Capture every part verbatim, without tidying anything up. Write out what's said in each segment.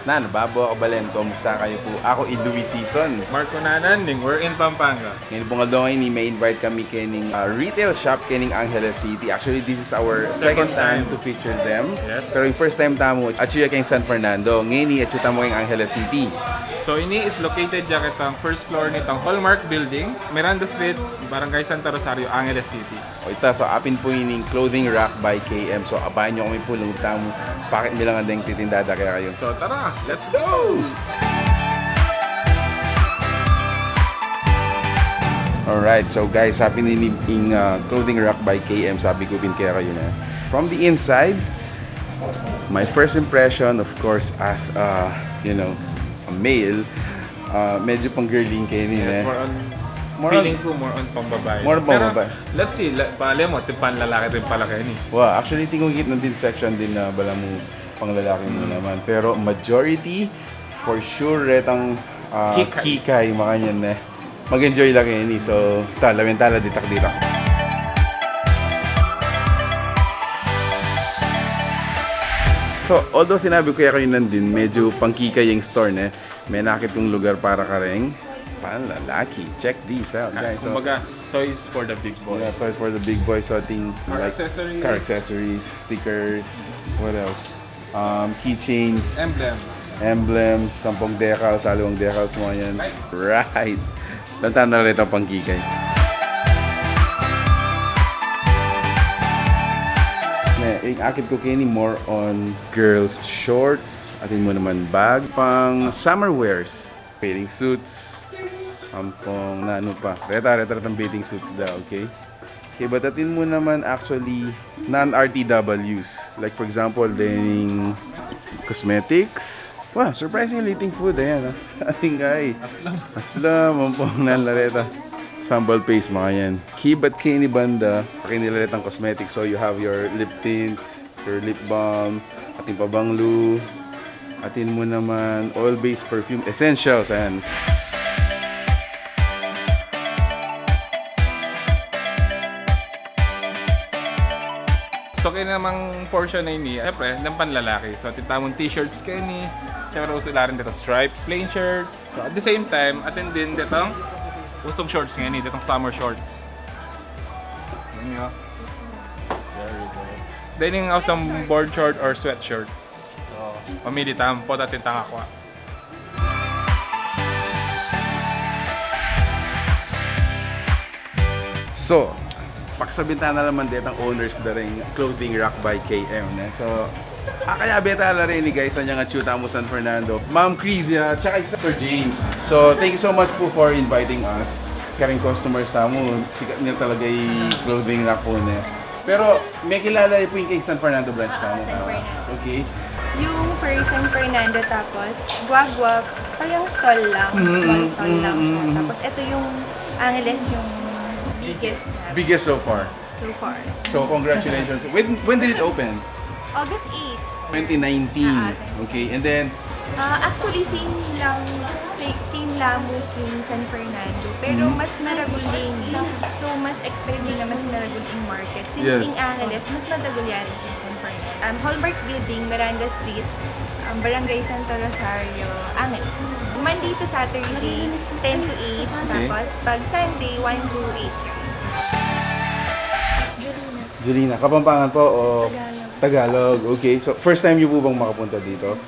Nan, babo, kabalen, kumusta kayu pu? Aku i Louis Sison. Mark Cunanan, ning We're in Pampanga. Ngeni pung aldo ngeni, me-invite kami kening, ah, retail shop kening Angeles City. Actually, this is our second time to feature them. Yes. Pero ing first time tamu, atyu ya keng San Fernando. Ngeni, atyu tamu keng Angeles City. So, ini is located ya ketang first floor nitang Hallmark Building, Miranda Street, Barangay Santo Rosario, Angeles City. O ita, so apin pu ining Clothing Rack by K M. So abayan yu kami pu, lungub tamu, pakit mi la ngan deng titinda da kekayu. So tara, let's go! Alright, so guys, apin ini ing, ah, Clothing Rack by K M, sabi ku pin kekayu na. From the inside, my first impression, of course, as, uh, you know, a male, ah, medyo pang-girly keni, yes, eh. More on, more on, feeling ko more on pambabae. More on pambabae. Pero, let's see, la, bale mo, atin panlalaki rin pala keni. Well, actually, tingin ku nandin section din na balamu panglalaki mu naman. Pero majority, for sure, retang, ah, kikay. Kikay, makanyan, eh. Mag-enjoy la keni. So, ta, lawen tala, ditak-ditak. So, although sinabi ku ya kekayu nandin, medyo pang-kikay ing store, ne? Me-akit kung lugar para kareng panlalaki. Check this out, guys. So, kumbaga, toys for the big boys. Yeah, toys for the big boys. So, atin, car, like, accessories. Car accessories, stickers, what else? Um, keychains. Emblems. Emblems, ampong decals, aliwang decals, makanyan. Right. Right. Lantana retang pang-kikay. Ne, ing akit ku keni more on girls shorts. Atin mu naman bag, pang summer wears. Bathing suits. Ampong nanu pa. Reta, reta, retang bathing suits da, okay? Okay, but atin mu naman actually non-R T Ws. Like, for example, dening cosmetics. Wow, surprisingly, atin food, ayan, ah. Atin kay. Aslam. Aslam, ampong nan la reta. Sambal paste, makanyan. Kibat keni banda, keni la retang cosmetics. So you have your lip tints, your lip balm, atin pabanglu, atin mu naman oil-based perfume, essentials, ayan. So, kaya namang portion na ini, syempre, ng panlalaki. So, atin tamung t-shirts keni, syempre, uso la rin dito stripes, plain shirts. So, at the same time, atin din ditong usong shorts ngeni, ditong summer shorts. Yan yun. There you go. Then, ing aus ng board short or sweatshirts. So, mamili tamu, pota atin tang akwa. So, pakisabi ta na naman detang owners da ring Clothing Rack by K M, ne? So, akayabe ta la reni, guys, anyang atyu tamu San Fernando. Ma'am Crizia, tsaka i Sir James. So, thank you so much po for inviting us. Kareng customers tamu, sikat ne talaga i Clothing Rack po, ne? Pero, mekilala yu pu ing keng San Fernando branch tamu? Ah, San Fernando. Okay. Yung first San Fernando, tapos Guagua, parang stall lang, mm, small stall lang siya. Mm, mm. Tapos ito yung Angeles, yung biggest namin. Biggest so far? So far. So, congratulations. When, when did it open? August eight. Twenty nineteen. Ah, twenty nineteen. Okay, and then, ah, actually, same lang, sa-, same la mu king San Fernando. Pero, mm, mas maragul ini. So, mas expect mi na mas maragul ing market. Since, yes, ing Angeles, mas maragul ya rin king San Fernando. Um, Hallmark Building, Miranda Street, um, Barangay Santo Rosario, Angeles. Monday to Saturday, ten to eight. Okay. Tapos, pag Sunday, one to eight. Julina. Julina. Kapampangan po o Tagalog? Tagalog. Okay. So, first time niyo po bang makapunta dito?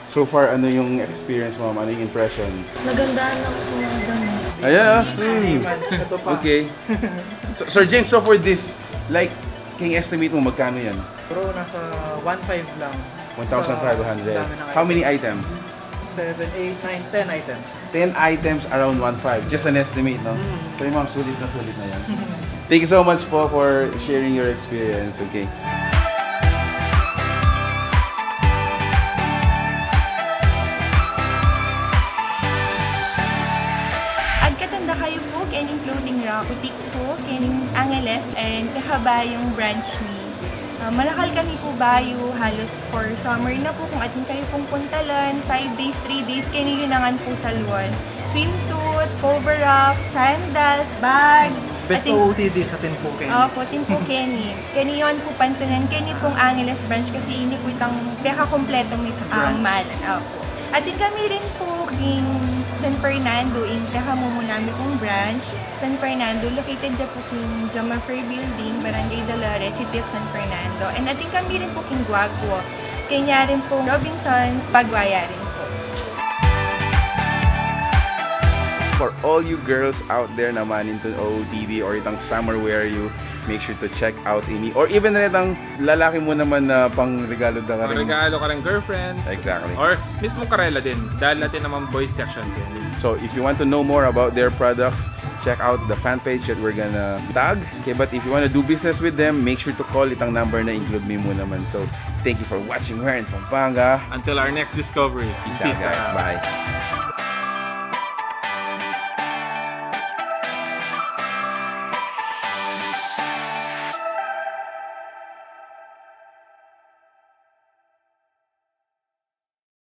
So far, ano yung experience mo, ma'am? Ano yung impression? Nagandahan ako sa mga damit. Ayan, ah, sweet. Ito pa. Okay. So, Sir James, so for this, like, keng estimate mo, magkano yan? Bro, nasa one five lang. One thousand five hundred. Sa dami ng items. How many items? Seven, eight, nine, ten items. Ten items, around one five. Just an estimate, no? Mm. So, yung ma'am, sulit na sulit na yan. Thank you so much po for sharing your experience. Okay. Agkatan da kayu pu kening Clothing Rack, boutique pu kening Angeles, and kakabayung branch mi. Ah, marakal kami pu bayu, halos for summer na pu, kung atin kayu pung puntalan, five days, three days, keni yu na ngan pu saluan. Swimsuit, cover up, sandals, bag. Best atin, O O T Ds atin pu keni. Opo, atin pu keni. Keni yu ngan pu pantunan, keni pung Angeles branch kasi ini pu itang pekakumpletu mi, ah, branch. Malan. Opo. Atin kami rin po king San Fernando, ing pekamumu nami pong branch. San Fernando, located ya po king Jamafer Building, Barangay Dolores, City of San Fernando. And atin kami rin po king Guagua. Kanya rin po Robinsons, Guagua ya rin po. For all you girls out there na manintun O O T D or itang summer wear you, make sure to check out ini. Or even na itang lalaki mu naman na pang regalo da ka rin. Regalo ka rin girlfriends. Exactly. Or mismo karela din. Dahil natin naman boys section din. So if you want to know more about their products, check out the fan page that we're gonna tag. Okay, but if you wanna do business with them, make sure to call itang number na include mi mu naman. So thank you for watching Where in Pampanga. Until our next discovery. Peace out, guys. Bye.